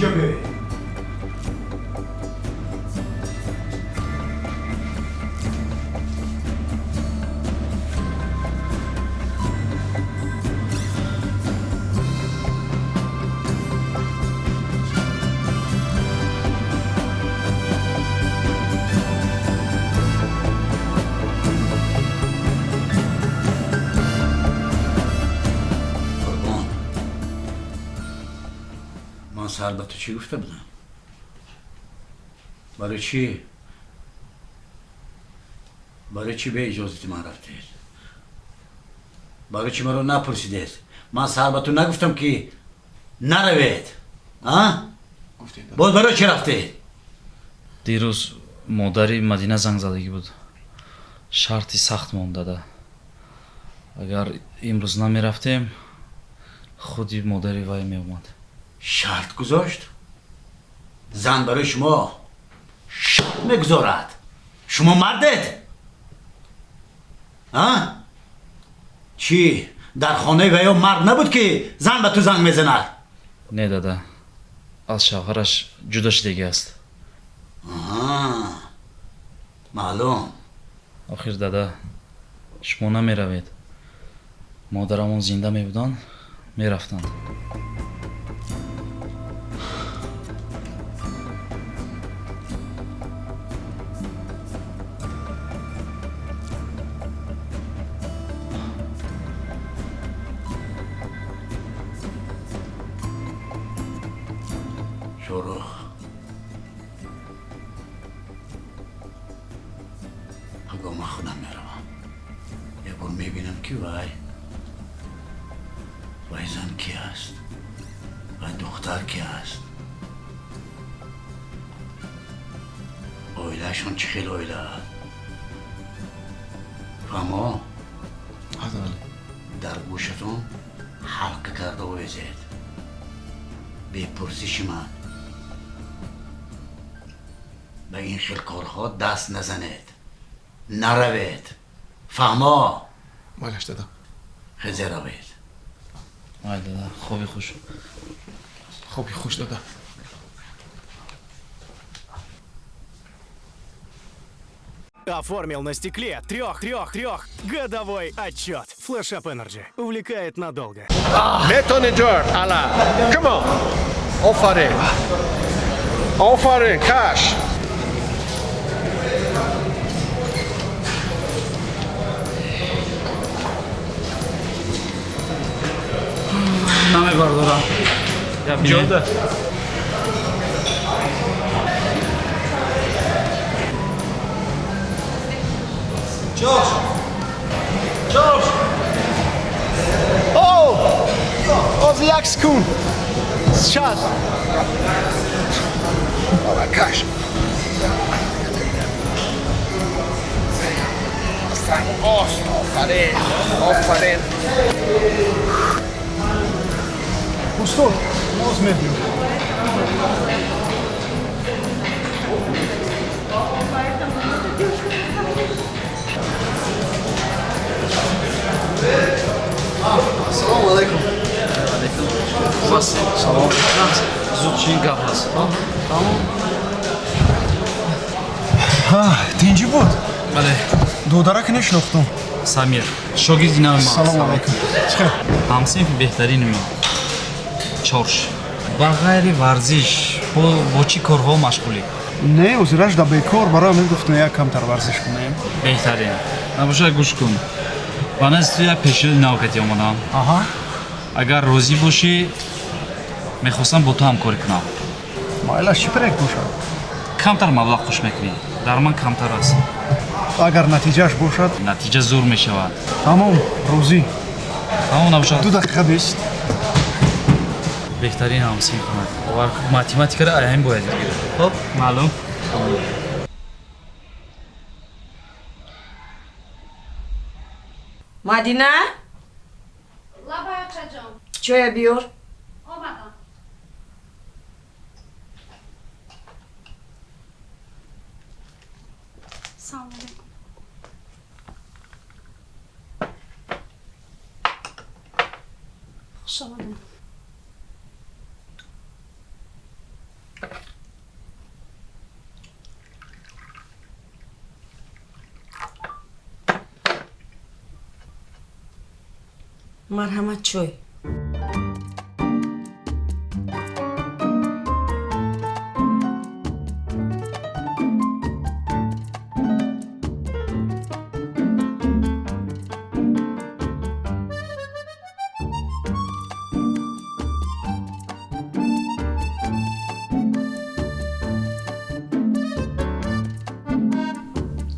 Инҷо биёед. Сар ба ту чӣ гуфта будам? Барои чӣ? Барои чӣ бе иҷозати ман рафтед? Барои чӣ маро напурсидед? Ман сар ба ту нагуфтам ки наравед? А? Боз барои чӣ рафтед? Дирӯз модари Мадина занг задагӣ буд. Шарти сахт мондада. Агар имрӯз намерафтем, худи модари вай меомад. Шарт гузошт? Зан барои шумо шарт мегузорад. Шумо мардед? А? Чӣ? Дар хонаи ваё мард набуд ки зан ба ту занг мезанад? Не, дада. Аз шавҳараш ҷудо шудагӣ аст. Аҳа. Маълум. Охир, дада, шумо намеравед. Модарамон зинда мебуданд, мерафтанд. Шорух, пагоҳ ман худам меравам. Як бор мебинам ки вай зан ки аст, вай духтар ки аст, оилаашон чӣ хел оила аст. Фаҳмо? Дар гӯшатон ҳалқа карда овезед. Бепурсиши ман ба ин хел корҳо даст назанед, наравед. Фаҳмо? Майлаш, дада. Хезе равед. Ай, дада, хоби хуш. Хоби хуш, дада. Оформил на стекле трех-трех-трех годовой отчет. Flash Up Energy увлекает надолго. Метони ҷор, ала. Come on. Офарин. Офарин, каш. Намебардорам. Ҷода. George! George! Oh! Оз як секунд. Сейчас. Давай, каш. Офарин. Офарин. Устод, боз мебиём. Ассалому алайкум. Салом. Зуд чин гап ҳаст. Тинҷӣ буд? Бале. Додарак нешинохтум. Самир, шогирди нави ман. Салому алайкум. Чӣ хел? Ҳамсинфи беҳтарини ман. Чорш. Ба ғайри варзиш бо чӣ корҳо машғулӣ? Не, озираш да бекор, барои ҳамин гуфтам як камтар варзиш кунем. Беҳтарин. Набошад, гӯш кун. Ба назди ту як пешниҳоди нав кардӣ омадам. Агар розӣ бошӣ, мехостам бо ту ҳамкорӣ кунам. Майлаш, чӣ проект бошад? Камтар маблағ хуш мекунӣ. Дар ман камтар аст. Агар натиҷааш бошад? Натиҷа зур мешавад. Тамом, розӣ. Тамом набошад. 2 дақиқа бест. Беҳтарин ҳамсинф ман. Овар математикаро аяин бояд гирад. Хоб, маълум. Мадина? Лабай, очаҷон. Чоя биёр. Омадам. Салому алейкум. Хуш омадем. Марҳамат, чой.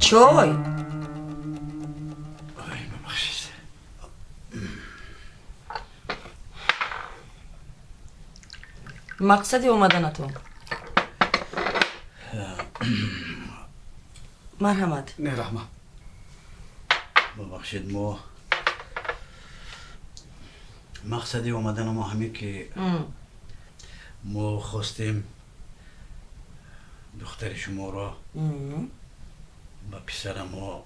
Чой. Ой, бибахшед. Мақсади омаданатон? Марҳамат. Не, раҳмат. Бубахшед, мо мақсади омадана мо ҳамин ки мо хостем духтари шуморо ба писара мо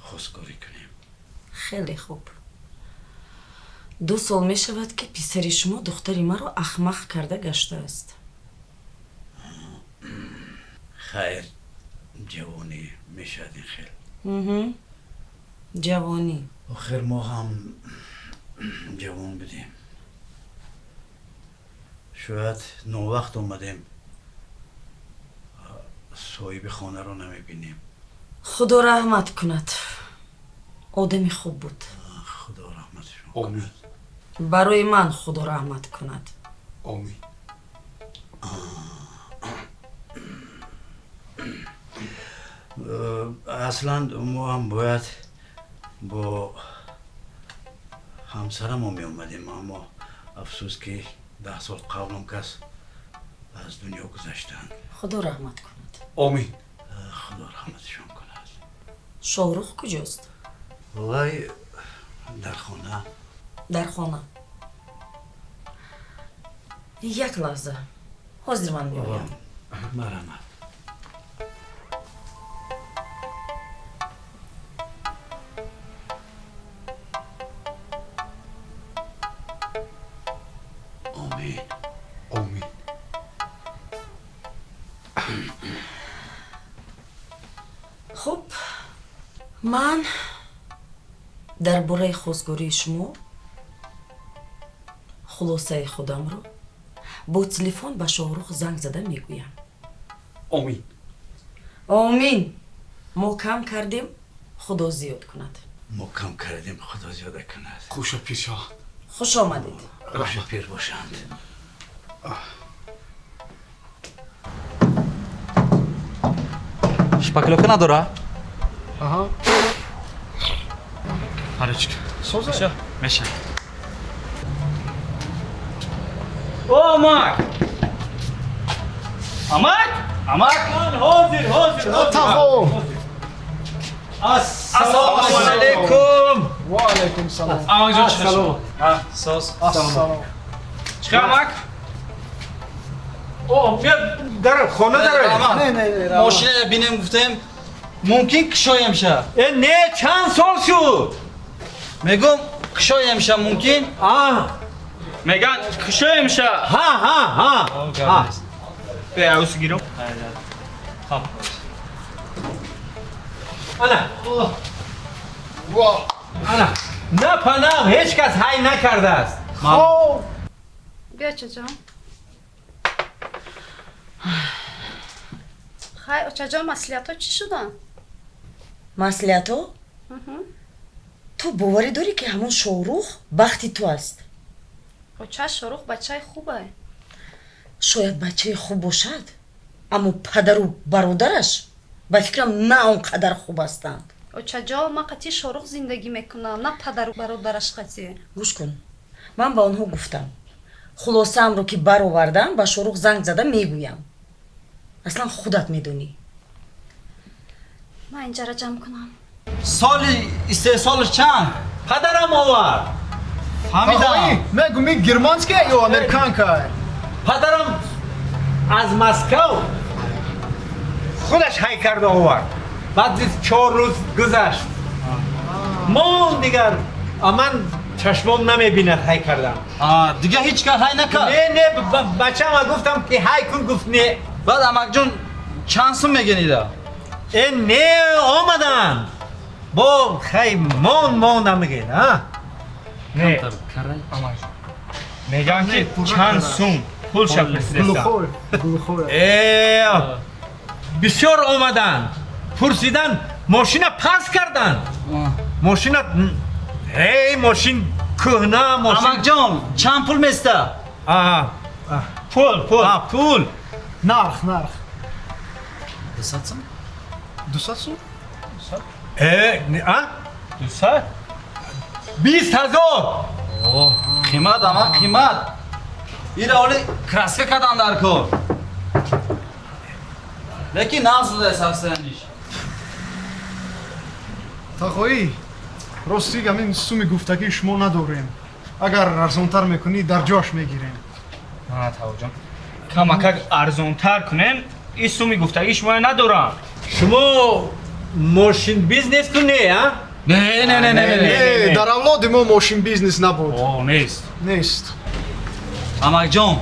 хостгорӣ кунем. Хеле хуб. 2 сол мешавад, ки писари шумо духтари маро ахмақ карда гаштааст. Хайр, ҷавонӣ мешавад ин хел. Ҷавонӣ. Охир мо ҳам ҷавон будем. Шояд новақт омадем, соҳиби хонаро намебинем. Худо раҳмат кунад, одами хуб буд. Худо раҳматшон. Омин. Барои ман худо раҳмат кунад. Омин. Аслан мо ҳам бояд бо ҳамсарамо меомадем, аммо афсӯс ки 10 сол қабл он кас аз дунё гузаштанд. Худо раҳмат кунад. Омин. Худо раҳматшон кунад. Шоҳрух куҷост? Вай дар хона. Дар хона. Як лаҳза, ҳозир ман меоям. Марҳамат. Омин. Омин. Хуб, ман дар бораи хостгории шумо хулосаи худамро бо телефон ба Шоҳрух занг зада мегӯям. Омин. Омин. Мо кам кардем, Худо зиёд кунад. Мо кам кардем, Худо зиёда кунад. Хуша пир шаванд. Хуш омадед. Хуша пир бошанд. Шпаклёвка надора? Аҳа. Парочка. Соза? Меша. О, амак! Амак! Амак! Ҳозир, ҳозир. Тахо. Ассалому алайкум. Ва алайкум салом. Амак ҷон, чӣ шумо? Соз. Ассалом. Чӣ амак? О, бия дар хона дароед. Не, не, не. Мошина бинем гуфтем, мумкин кушоем ша. Э, не, чанд сол шуд? Мегум кушоем ша мумкин? А. Меган кушоем ша. Ҳа, ҳа, ҳа. Ҳа. Бе, аус гирам. Хаб. Ана. Ва. Ана. На панам, ҳеҷ кас ҳай накардааст. Хоб. Биё, очаҷон. Хай, очаҷон, маслиҳатҳо чӣ шуданд? Маслиҳатҳо? Ту боварӣ дорӣ, ки ҳамон Шоҳрух бахти ту аст? Оча, Шоҳрух бачаи хубе. Шояд бачаи хуб бошад, аммо падару бародараш ба фикрам на он қадар хуб ҳастанд. Очаҷон, ман қатъи Шоҳрух зиндагӣ мекунам, на падару бародараш қатъи. Гӯш кун, ман ба онҳо гуфтам, хулосаамро ки баровардам, ба Шоҳрух занг зада мегӯям. Аслан худат медонӣ. Ман инҷара ҷамъ кунам. Соли истеҳсолаш чанд? Падарам овард. Фаҳмидам. Мегум, ин германская ё американка? Падарам аз Москав худаш ҳай карда овард. Баъд 4 рӯз гузашт. Мон дигар, ман чашмом намебинад ҳай кардам. Дига ҳеҷ кас ҳай накард? Не, не, бачаама гуфтам ки ҳай кун, гуфт не. Баъд амакҷон чанд сум мегенида? Э, не, омаданд. Бо хай мон мон намегӯед, а? Не, мегӯям ки чанд сум пул шапурсидестам. Э, бисёр омаданд, пурсидан, мошина пас карданд. Мошина, эй, мошин кӯҳна, мошин. Амакҷон, чанд пул места? Пул, пул. Пул. Нарх, нарх. 200 сум? 200 сум? Э, а? 200? 20 000. Қимат, амак, қимат. Ира оли краска кадан дар кор. Лекин нағз буда сафсаниш. Тағоӣ, рости ҳамин суми гуфтагии шумо надорем. Агар арзонтар мекунӣ, дар ҷош мегирем. Тағоҷон, камакак арзонтар кунем, ин суми гуфтагии шумо надорам. Шумо мошин бизнес куне, а? Не, не, не, не, не. Дар авлоди мо мошин бизнес набуд. О, нест. Нест. Амакҷон,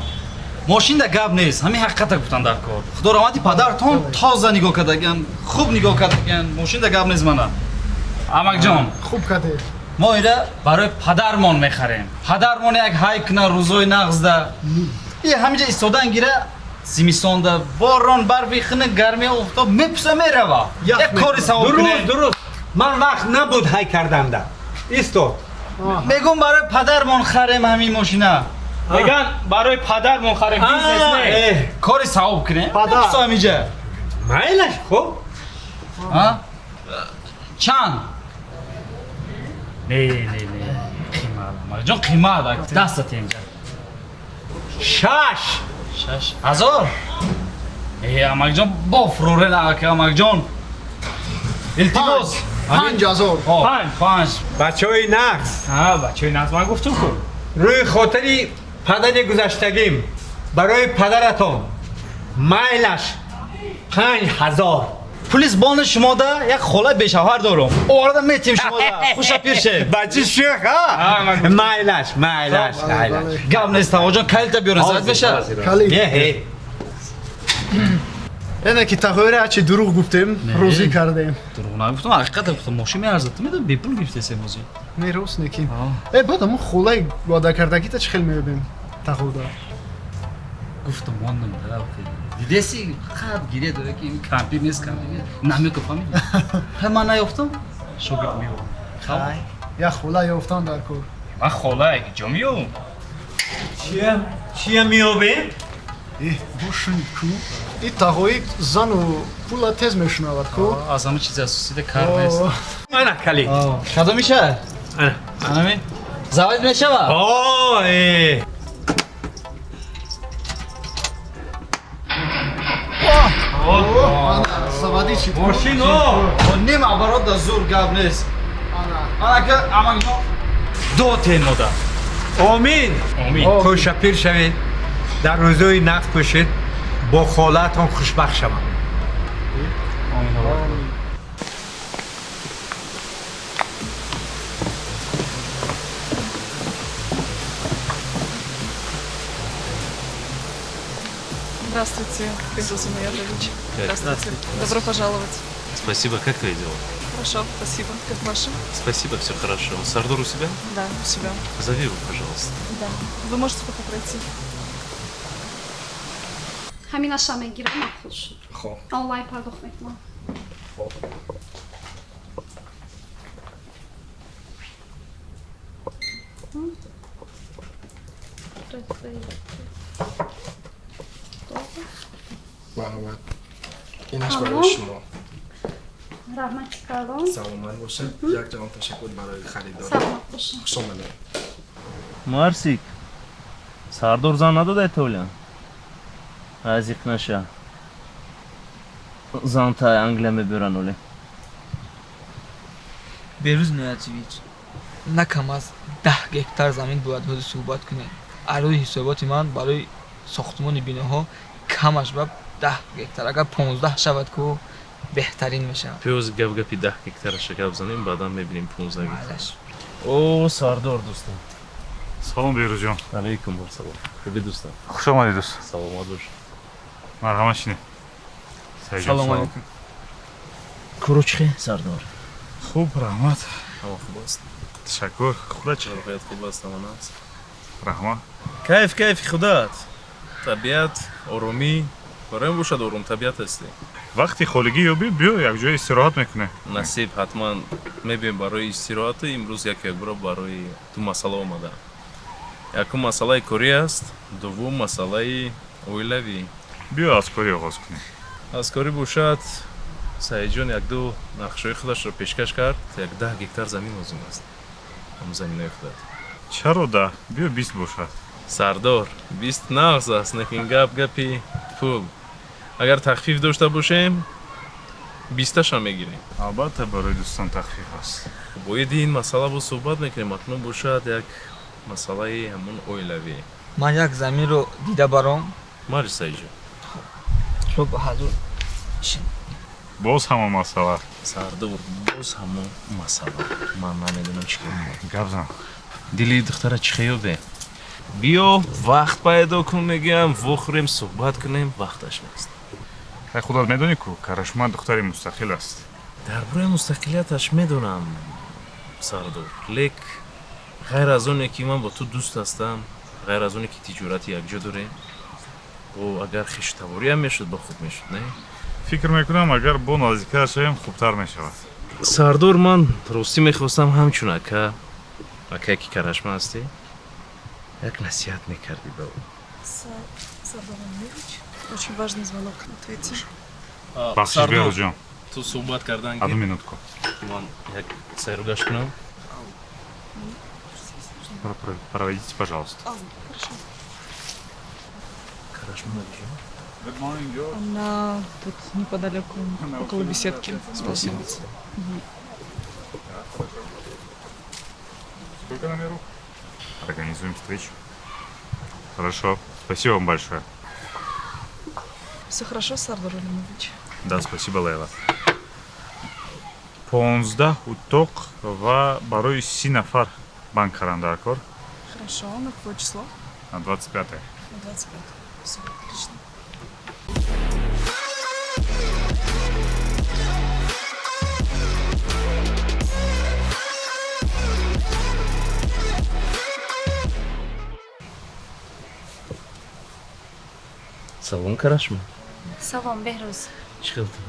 мошинда гап нест, ҳамин ҳақиқата гуфтан дар кор. Худо раҳмати падартон тоза нигоҳ кардаган, хуб нигоҳ кардаган, мошинда гап нест мана. Амакҷон, хуб кардед. Мо ира барои падармон мехарем. Падармон як ҳай куна рӯзои нағзда. И ҳаминҷа истодан гира зимистонда борон, барфи хунук, гарми офтоб мепуса мерава. Як кори савоб кунем. Дуруст, дуруст. Ман вақт набуд ҳай карданда. Истод. Мегӯм барои падармон харем ҳамин мошина. Меган барои падармон харем, бизнес не. Кори савоб кунем. Мепуса ҳаминҷа. Майлаш, хуб. Чанд? Не, не, не. Қимат. Амакҷон, қимат. Дастат инҷа. 6. 6 000? Э, амакҷон, бо фурӯре на, амакҷон. Илтимос. 5 000. 5. Бачаҳои нағз. Ҳа, бачаҳои нағз, ман гуфтум ку. Рӯи хотири падари гузаштагим барои падаратон майлаш 5 000. Пулис бони шумода як хола бешавҳар дорум. Оварда метим шумода. Хуша пирше. Бачи шӯх, а? Майлаш, майлаш, майлаш. Гап нест, тағоҷон, калита биёрен, зад мешавад. Калит. Не, Эне ки тағоире ҳарчи дурӯғ гуфтем, розӣ кардем. Дурӯғ нагуфтам, ҳақиқата гуфтам. Мошин меарзад, ту медонӣ бепул гирифтесем ҳозир. Не, рост неки. Э, баъд ҳамун холаи ваъдакардагита чӣ хел меёбем тағода? Гуфтам, мондам, дидеси қад гиря дора ки ин кампир нест, кампир нест. Намекӯ, фаҳмидӣ? Ҳай ман наёфтам, шогирд меёбам. Як хола ёфтан дар кор. Ман хола ҷо меёбам. Чия? Чия меёбем? Э, бошин ку. И тағои зану пула тез мешунавад ку. Аз ҳама чизи асосида кар нест. Ана калид. Кадомиша? Ана. Анами? Завод мешавад? О, э. Заводи чӣ? Мошин, о! Ним оборот да зур гап нест. Ана ка амакҷон дотен мода. Омин. Омин. Хушапир шавед. Дар рӯзои нағз бошед, бо холаатон хушбахт шавам. Здравствуйте, Фирдус Умаятович. Здравствуйте. Добро пожаловать. Спасибо. Как твои дела? Хорошо, спасибо. Как ваши? Спасибо, все хорошо. Сардор у себя? Да, у себя. Зови его, пожалуйста. Да. Вы можете пока пройти. Ҳаминаша мегирам, мақбул шуд. Хоб. Онлайн пардохт мекунам. Хоб. Марҳамат. Инаш барои шумо. Раҳмати калон. Саломат бошед. Як ҷаҳон ташаккур барои харидорӣ. Саломат бошед. Хуш омадед. Марсик, Сардор зан надодай Толя? Азиқ наша. Зантай Англия мебёран оле. Берӯз Ноятович, на кам аз 10 гектар замин бояд ҳозир суҳбат кунем. Арӯи ҳисоботи ман барои сохтмони биноҳо камаш ба 10 гектар, агар 15 шавад ку беҳтарин мешавад. Пёз гап гапи 10 гектараша гап занем, баъдан мебинем 15 гектар. О, Сардор дӯстам. Салом, Берӯзҷон. Алейкум ассалом. Хуби дӯстам? Хуш омадӣ, дӯст. Саломат бош. Марҳамат, шинед. Салом алейкум. Куро чӣ хе, Сардор? Хуб, раҳмат. Ҳама хуб аст? Ташаккур. Худат чӣ? Руҳият хуб аст, ҳама нағз. Раҳмат. Кайф, кайфи худат. Табиат, оромӣ. Барои бошад, ором табиат ҳастӣ. Вақти холигӣ ёбӣ, биё, якҷоя истироҳат мекунем. Насиб, ҳатман мебием барои истироҳату. Имрӯз як якбора барои ду масъала омадам. Якум масъалаи корӣ аст, дуввум масъалаи оилавӣ. Биё, аз корӣ оғоз кунем. Аз корӣ бошад, Саидҷон якду нақшҳои худашро пешкаш кард. Як 10 гектар замин лозим аст, ҳамн заминои худат. Чаро 10? Биё, 20 бошад. Сардор, 20 нағз аст, лекин гап гапи пул. Агар тахфиф дошта бошем, бисташам мегирем. Албатта, барои дӯстон тахфиф аст. Боиди ин масъала боз суҳбат мекунем. Акнун бошад, як масъалаи ҳамун оилавӣ. Ман як заминро дида баром. Майли, Саидҷон. Хуб, ҳазур. Боз ҳамон масъала. Сардор, боз ҳамон масъала. Ман намедонам чӣ кор кунам. Гап зан. Дили духтара чӣ хеёбе? Биё, вақт пайдо кун, мегӯям, вохӯрем, суҳбат кунем, вақташ нест. Ай, худат медонӣ ку, Карашма духтари мустақил аст. Дар бораи мустақилияташ медонам, Сардор, лек ғайр аз оне ки ман бо ту дӯст ҳастам, ғайр аз оне ки тиҷорати якҷо дорем, бо агар хештавориам мешуд, ба хуб мешуд, не? Фикр мекунам, агар бо наздиктар шавем, хубтар мешавад. Сардор, ман ростӣ мехостам, ҳамчун ака, акае ки Карашма ҳастӣ, як насиҳат мекардӣ ба ӯ. Сардор Амирович, очень важный звонок, ответьте. Бахшиш, Беҳрӯзҷон. Ту суҳбат кардан. Одну минутку. Ман як сайругашт кунам. Проведите, пожалуйста. А, хорошо. Карашма куҷо? Good morning, George. Она тут неподалеку, около беседки. Спасибо. Мгм. Сколько номеров? Организуем встречу. Хорошо. Спасибо вам большое. Все хорошо, Сардор Алимович? Да, спасибо, Лейла. 15 утоқ ва барои 30 нафар банк харам дар кор. Хорошо, на какое число? На 25. На 25. Все, отлично. Салом, Карашма. Салом, Беҳрӯз. Чӣ хел ту?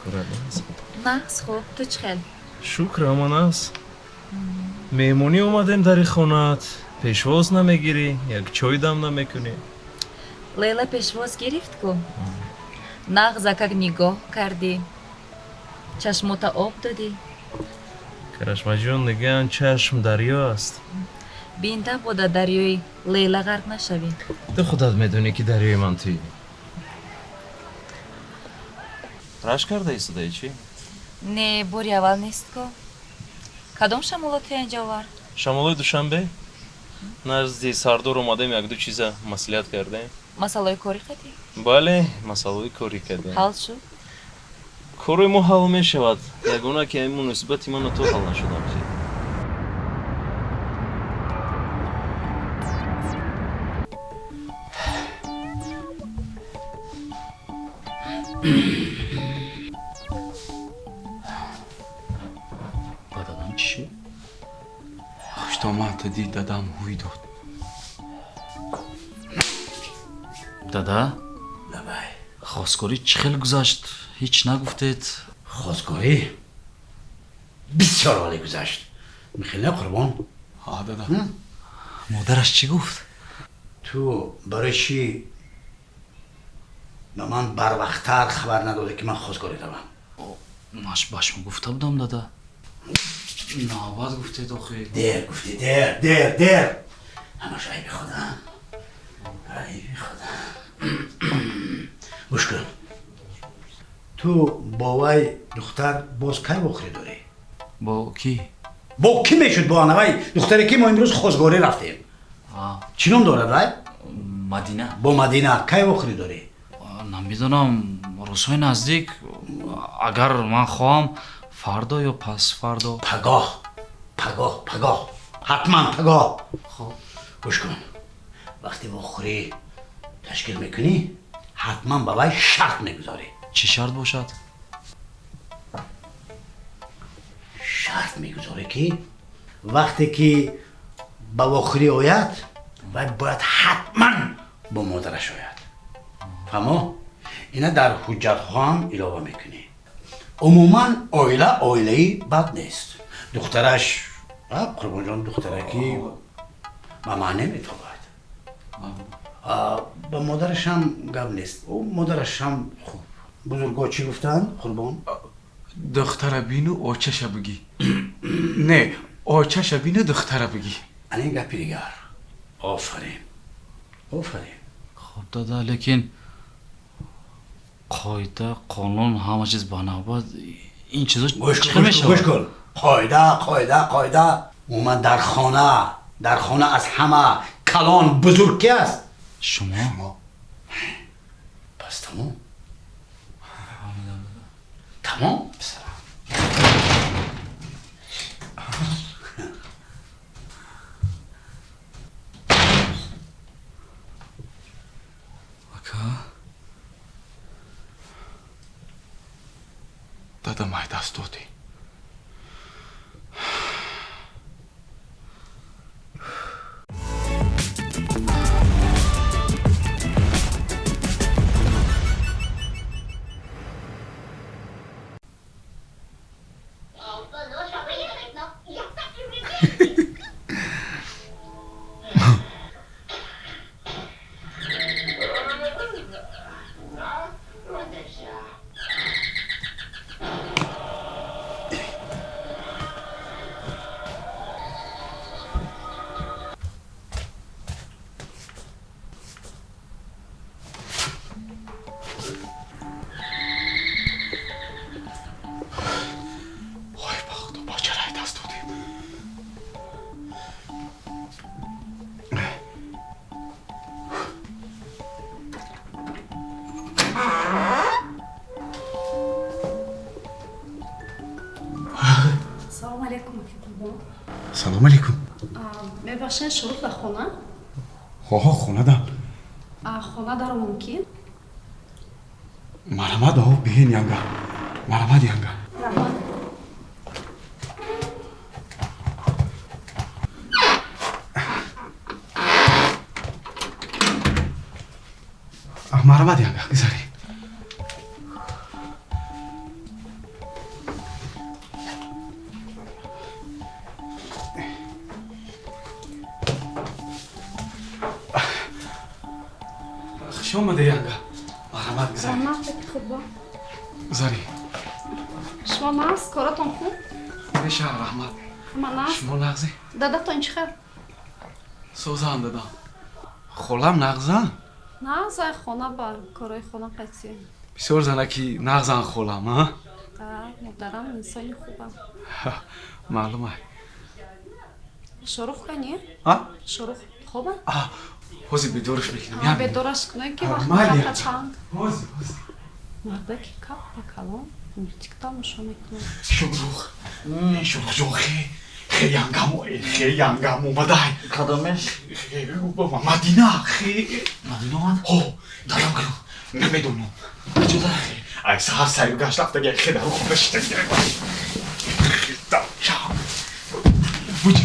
Корат нағз? Нағз, хуб. Ту чӣ хел? Шукр, ҳама нағз. Меҳмонӣ омадем дари хонаат, пешвоз намегирӣ, як чой дам намекунӣ. Лейла пешвоз гирифт ку. Нағзакак нигоҳ кардӣ, чашмота об додӣ. Карашмаҷон, мегӯянд, чашм дарё аст. Бинда бода дарёи Лейла ғарқ нашавӣ. Ту худат медонӣ, ки дарёи ман туӣ. Рашк карда истодаи чӣ? Не, бори аввал нест ку. Кадом шамоло ту инҷа овард? Шамолои Душанбе. Назди Сардор омадем, якду чиза маслиҳат кардем. Масъалаи корӣ кардӣ? Бале, масъалаи корӣ кардем. Ҳал шуд? Корои мо ҳал мешавад, ягона ки ҳамин муносибати ману ту ҳал нашудам. Ба дадам чӣ шуд? Хуштомад дид, дадам ҳуй дод. Дада. Давай. Хостгорӣ чӣ хел гузашт? Ҳеҷ нагуфтед. Хостгорӣ бисёр олӣ гузашт. Михел, не, Қурбон? Ҳа, дада. Модараш чӣ гуфт? Ту барои чӣ ба ман барвақттар хабар надодӣ, ки ман хостгорӣ равам? Маш ба шумо гуфта будам, дада. Навбат гуфтед охи. Дер гуфтӣ, дер, дер, дер. Ҳамаш айби худам, айби худам. Гӯш кун, ту бо вай духтар боз кай вохӯрӣ дорӣ? Бо кӣ? Бо кӣ мешуд? Бо анавай духтаре, ки мо имрӯз хостгорӣ рафтем. Чӣ ном дорад вай? Мадина. Бо Мадина кай вохӯрӣ дорӣ? Намедонам, рӯзҳои наздик. Агар ман хоҳам, фардо ё пасфардо. Пагоҳ, пагоҳ, пагоҳ, ҳатман пагоҳ. Хуб. Гӯш кун, вақте вохӯрӣ ташкил мекунӣ, ҳатман ба вай шарт мегузорӣ. Чӣ шарт бошад? Шарт мегузорӣ, ки вақте ки ба вохӯрӣ ояд, вай бояд ҳатман бо модараш ояд. Фаҳмо? Ина дар ҳуҷҷатҳо ҳам илова мекунӣ. Умуман, оила оилаи бад нест. Духтараш, Қурбонҷон, духтараки ба маъне метобад. Ба модарашам гап нест, ӯ модарашам хуб. Бузургҳо чӣ гуфтанд, Қурбон? Духтара бину, очаша бигӣ. Не, очаша бину, духтара бигӣ. Ана ин гапи дигар. Офарин, офарин. Хуб, дада, лекин қоида, қонун, ҳама чиз ба навбат, ин чизо чӣ хел мешавад? Гӯш кун. Қоида, қоида, қоида. Умуман, дар хона аз ҳама калон, бузург ки аст? Шумо. Пас тамом, тамом, писарам. Ака. Дадам, ай даст додӣ. Ой, ба худо, бачара ай даст додем. Салом алейкум, аки Қурбон. Салом алейкум. Мебахшед, Шорух дар хона? Ҳо, хонадам. Хона даро мумкин? Марҳамат, о, биҳен, янга, марҳамат, янга. Раҳмат. Марҳамат, янга, гузаред. Хуш омаде, янга, марҳамат, гузаред. Раҳмат, аки Қурбон. Гузаред. Шумо нағз, коратон хуб? Меша, раҳмат. Ҳама нағз? Шумо нағзе? Дадатон чӣ хел? Созам, дадам, холам нағзан? Нағз, ай хона ба корои хона қатӣ. Бисёр занаки нағзан холам, а? Модарам инсони хубам. Маълум ай. Шорух кани? А? Шорух хоба? Ҳозир бедораш мекунам. Бедораш кунем, ки вақт Майли. капа танг. Ҳозир, ҳозир. Мардаки капа калон мультик тамошо мекунад. Шурух, Шурухҷон, хе хе, янгам, хе, янгам омадай. Кадомеш? Мадина, хе. Мадина омад? Ҳо, дадам, намедонам. Куҷода? Ай саҳар сайру гашт рафтага, хе, дару хона шита. Буҷ.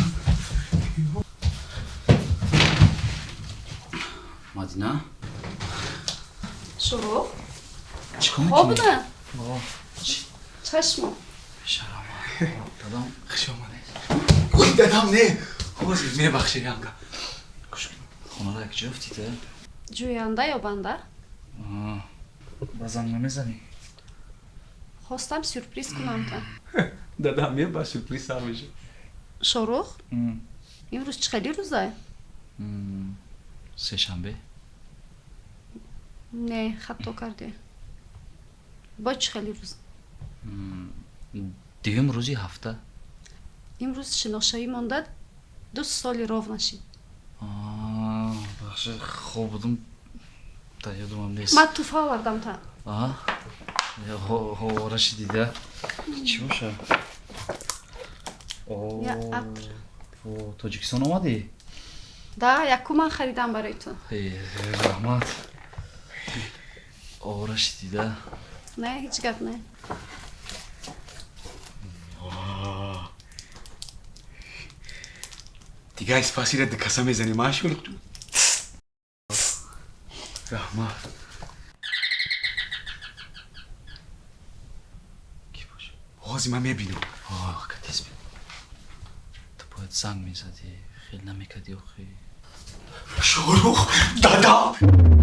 Мадина. Шурух. Чӣ кор Хоб мекунӣ? на? Чашмо. Дадам. Хуш омадед. Ой, дадам, не, ҳозир, мебахшед, янга. Хонара якҷо ёфтида? Ҷӯянда ё банда? Ба занг намезанӣ? Хостам сюрприз кунам та. Дадам, меба, сюрприз сар меша. Шорух, имрӯз чӣ хели рӯзае? Сешанбе. Не, хато кардӣ. Бо чӣ хели рӯз? Дуюм рӯзи ҳафта. Имрӯз шиносшавӣ монда 2 соли ровно шид. Бахши, хоб будум, дар ёдумам нест. Ман туҳфа овардам та. Раши дида, чӣ боша? Я атр. Тоҷикистон омадӣ? Да, якум ман харидам барои ту. Раҳмат, ораши дида. Не, ҳеҷ гап не. Дига испасира дикаса мезанем, а Шорух? Раҳмат. Ҳозир ман мебинам. Тез бин. Ту бояд занг мезадӣ, хел намекардӣ охи. Шорух, дада!